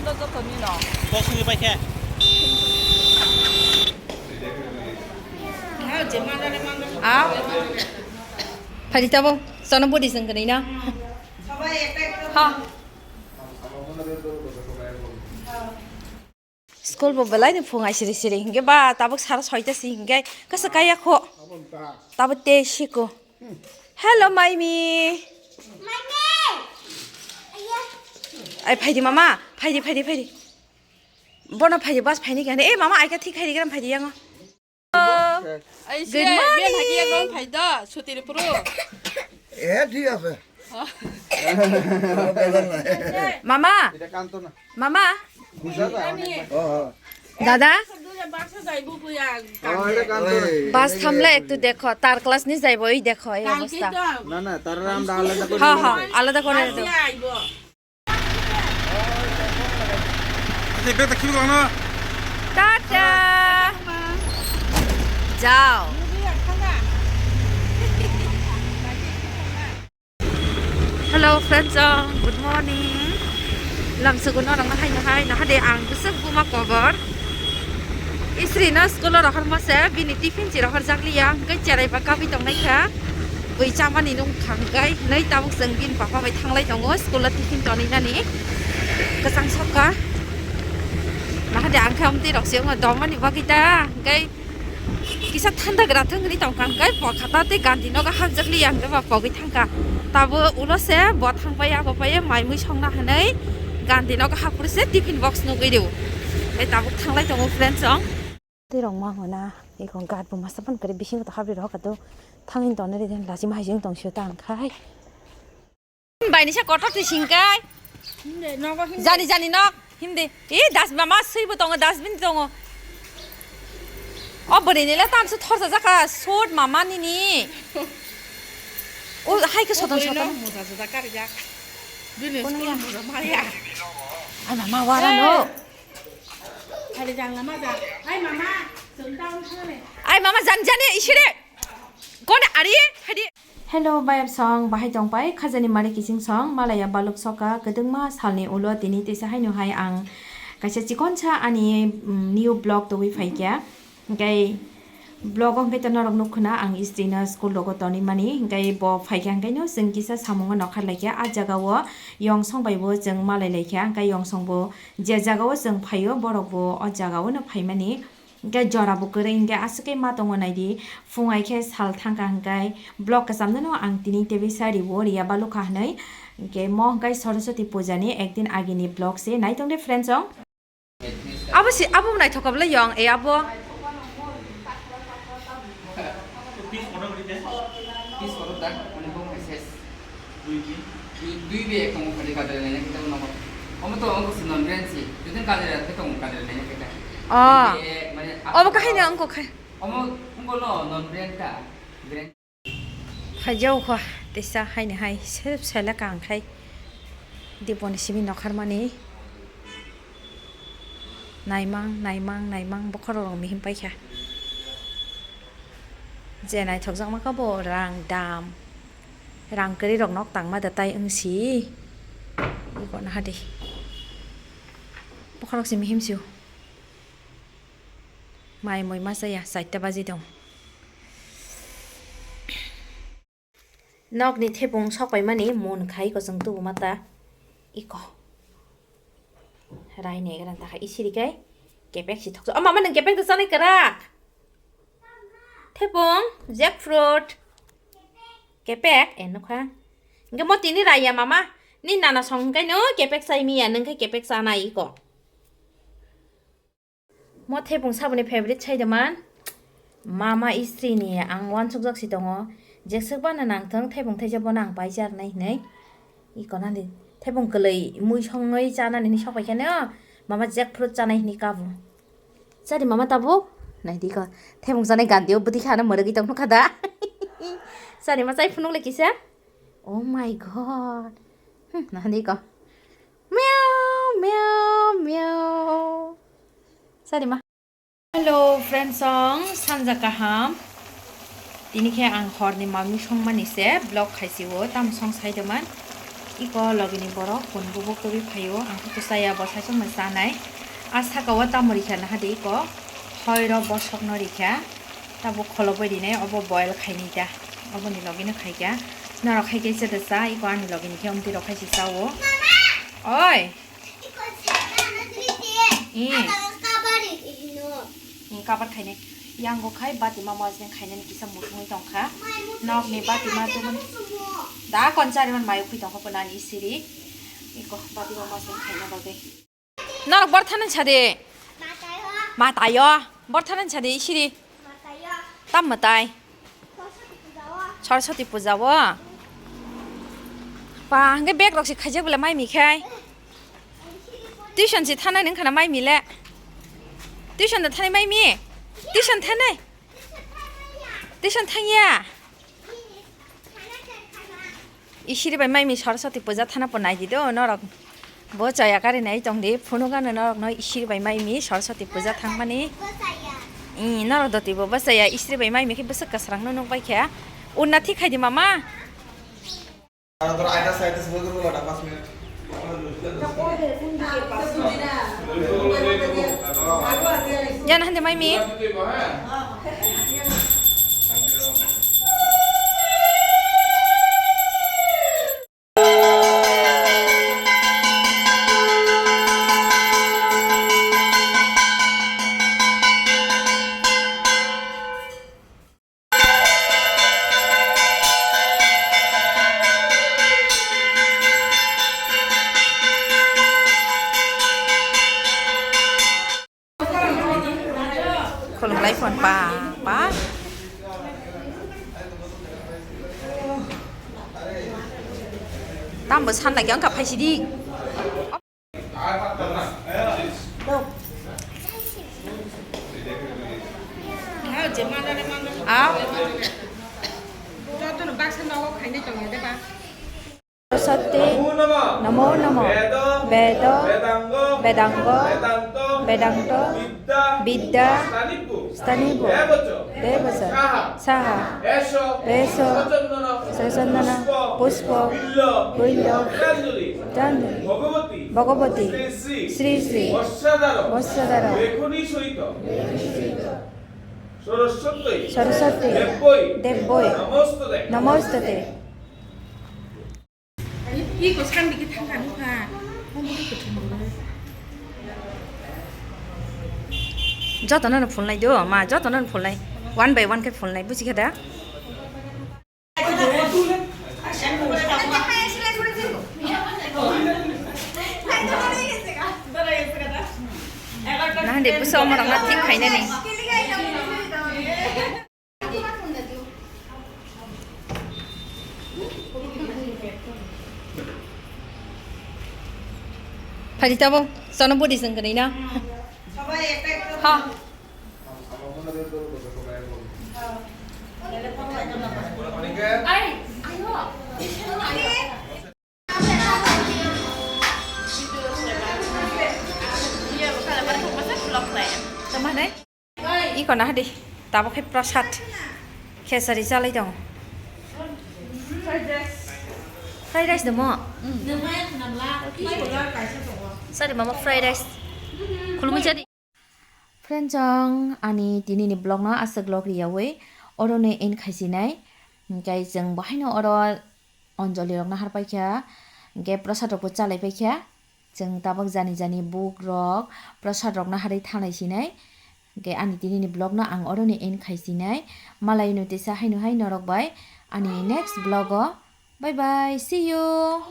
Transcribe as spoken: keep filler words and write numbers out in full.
Joto ni no. Kok sini pai khe. Ah. Phaidi tabo, sono budi sengkani na. Ha. School bo belai ni phung ai siri siri hingke ba tabuk sara soita si hingke kasa kaya kho. Tabuk te siko. Hello, Maimi. Ai, phaidi mama, phaidi, phaidi, phaidi. Bono phaidi, bus phaini kani. Eh, mama, aika thik khaidi gram phaidi yango. Good morning. Eh, thik ase. Mama. Mama. Dada. Bus thamle ektu dekho, tar class ni jaibo, ei dekho, ei obostha. Na, na, tar ram da alada kore. Ha, ha, alada kore do. Tata. Jao. Hello friends, good morning. Lamsugo norok no hai no hai no hade ang bwswk buma kobor. Isri no school o rohorma se bini tiffin si rohor jak liya hwnkhe cherai ba kabui tong nai kha. Bui chamani nung kha hwnkhe nai tabuk chwng bini papa bai thanglai tongo school o tiffin tonwi nani. Kwchang sokha. No hade ang khe amtwi rok se wngma dongmani bagwi ta hwnkhe. Kisa thanda gra thwng hwnwi tong kha, hwnkhe bo khata tei Gandhi nogo hapjak liya, hwnkhe ba pogwi thang kha. Tabo ulo se bo thang pai ya, abo pai ya, mai mui songna hwnwi Gandhi nogo hapor se tiffin box nugwi rw. Tei tabuk thanglai tongo friends rok. Tei rok ma hona, eko guard bo masa phano kwrwi bisingo to habri rok kha do thangwi tongna ri, lachima hai se wng tong sio ta hwnkhai. Bai ni sa kotor twi singkai. Himde, nogo himde. Jani, jani nok. Himde. E, dustbin mama swibo tongo, dustbin tongo. O bwrwi ni le tamsa thorsa jaka, sot mama nini. O hai khe soton soton. Moja juda karijak. Bini school moja maya. Ai mama wara no. Hari jang lama ja. Ai mama, chwng ta wng thane. Ai mama, jani jani isire. Kone ari, hadi. Hello, bayar song, bahai tong pai, khajani mari kiching song, malaya baluk soka, kwdwngma salni ulo tini teisa haino hai ang kaisa chikonsa ani, mm, new vlog tubui phaikha. Hwnkhe vlog o hwnkhe to norok nukkha na ang istri no school rogo tonwi mani, hwnkhe bo phaikha hwnkhe no chwng kisa samung o nokhar laikha, ah jaga o yong song bai bo chwng malai laikha, hwnkhe yong song bo je jaga o chwng phaio borok bo o jaga o no phaimani. Hingke jora bo kwrwi, hingke aswk khe ma tongo naidi, phung ai khe sal thangkha hingke vlog kwcham no ang tini tebisa riwo riya balukha hinui, hingke mo hingke Saraswati puja ni ekdin age ni vlog se naitong de friends rok. Abo si, abo naithok kha bwle yong, e abo. Dui, dui bag tongo, khali kadre naina khe tongo nogo. Omo to ongko se non brand se. Jodi kadre khe tongo, kadre naina khe ta. Oh. Dui bag, mane, obo kahini ongko khai. Omo ongko no non brand ta. Brand. Phaijao kho, tesa haini hai, self select ang khai. Diboni simi nokharmani. Naimang, naimang, naimang, bokhorok rok mihim paikha. Je naithokjakma khe bo rang dam. Rang kwrwi rok nok tangma da tai wng si. Iko naha di. Bokhorok se mihim sio. Mai moi ma chaya, chaita baji tong. Nokni thepung sokpaimani mun khai kochwng tubu mata. Iko. Rai negra takha isiri kai. Kepek si thoksa. O mama nwng kepek da chanai kwrak. Thepung, jackfruit. Kepek, e nukha. Hingke mo tini raiya mama. Ni nana song hingkai no kepek chai miya, nwng khe kepek chanai iko. Mo thepung saboni favorite sai de man. Mama istri ni ang wansukjak si tongo. Jekswk bana nang thung thepung thaisa bono ang pai charnai hinui. Iko nani thepung kwlwi mui songwi chanani hinui sok pai khe no. Mama jackfruit chanai hinui kabo. Chari mama tabuk. Nai di ko. Thepung chanai gandi o bwtwi kha no mwrwgwi tong nukha da. Chari ma chai phunuk le kisa. Oh my God. Hmm, nahani ko. Meow, meow, meow. Sari ma. Hello, friends song, sanja kaham. Tini khe ang horni mamwi songmani se vlog khaisi o, tam song sai doman. Iko logini borok kun bubuk tubui phaio, ang khe to chaya, bo saichung no chanai. A saka o tamo rikha naha de iko, hoi rok bosok no rikha, tabuk kholobwi rinai, obo boil khainai ta, oboni logi no khaikha. Norok khai khe chada cha, iko ani logini khe omtwi rok khai se chao. Oi. Ee. Ee, cover khainai. Yango khai bati ma mojeng khainani kisa muthungwi tongkha. Nokni bati ma tubun da kon chariman mayo khui tongkha pwnani siri. Iko bati ma mojeng khaina bagwi. Norok borthana sadi. Matayo. Borthana sadi siri. Tam mwtai. Saraswati puja o. Pa, hwnkhe bag rok se khaijak bwle mai mi khai. Tuition se thanai nung khana mai mi le. Tuition da thanai mai mi. Tuition thanai. Tuition thangya. Isiri bai mai mi Saraswati puja thana po nai di do norok. Bo chaya kari nai tong di, phunuk ano norok no isiri bai mai mi Saraswati puja thang mani. Ih, norok doti bo bwsaya, isiri bai mai mi khe bwswk kwsrang no nuk bai khe. Unna thik khai di mama. Jana hande mai mi. Khulumlai phone pa, pa. Tambo sanlai khe wngkha phaisidi. Ah. Jotono baksa nogo khainai tongya de ba. Saraswati, namo namo, Vedo, Vedango, Vedanto, Vidya, Stanipu, Devocho, Swaha, Eso, Srachandana, Pushpo, Billo, Putranjali, Bhagavati, Sri Sri, Borsadhara, Saraswati, Debboi, Namostute. Iko sandiki thangkha nukha. Jotono no phulnai do, ma, jotono no phulnai. One by one khe phulnai, buji khe da? Nahande busa omorok na thik khainani. Phaidi tabuk, sono budi sengkani na. Ha. Tamane? Iko nahadi, tabuk khe prasad khesari chalai tongo. Fried rice demo. Sari mama fried rice. Khulumui jadi. Friends, chwng ani tini ni vlog no aswk log riyawi oro ni end khaisinai. Hinkhe chwng bo haino oro Anjali rokno harpaikha, hinkhe prasad rokbo chalaipaikha. Chwng tabuk jani jani buk rok prasad rokno harwi thanai sinai. Hinkhe ani tini ni vlog no ang oro ni end khaisinai. Malai no tesa haino hai norok bai ani next vlog o. Bye bye, see you.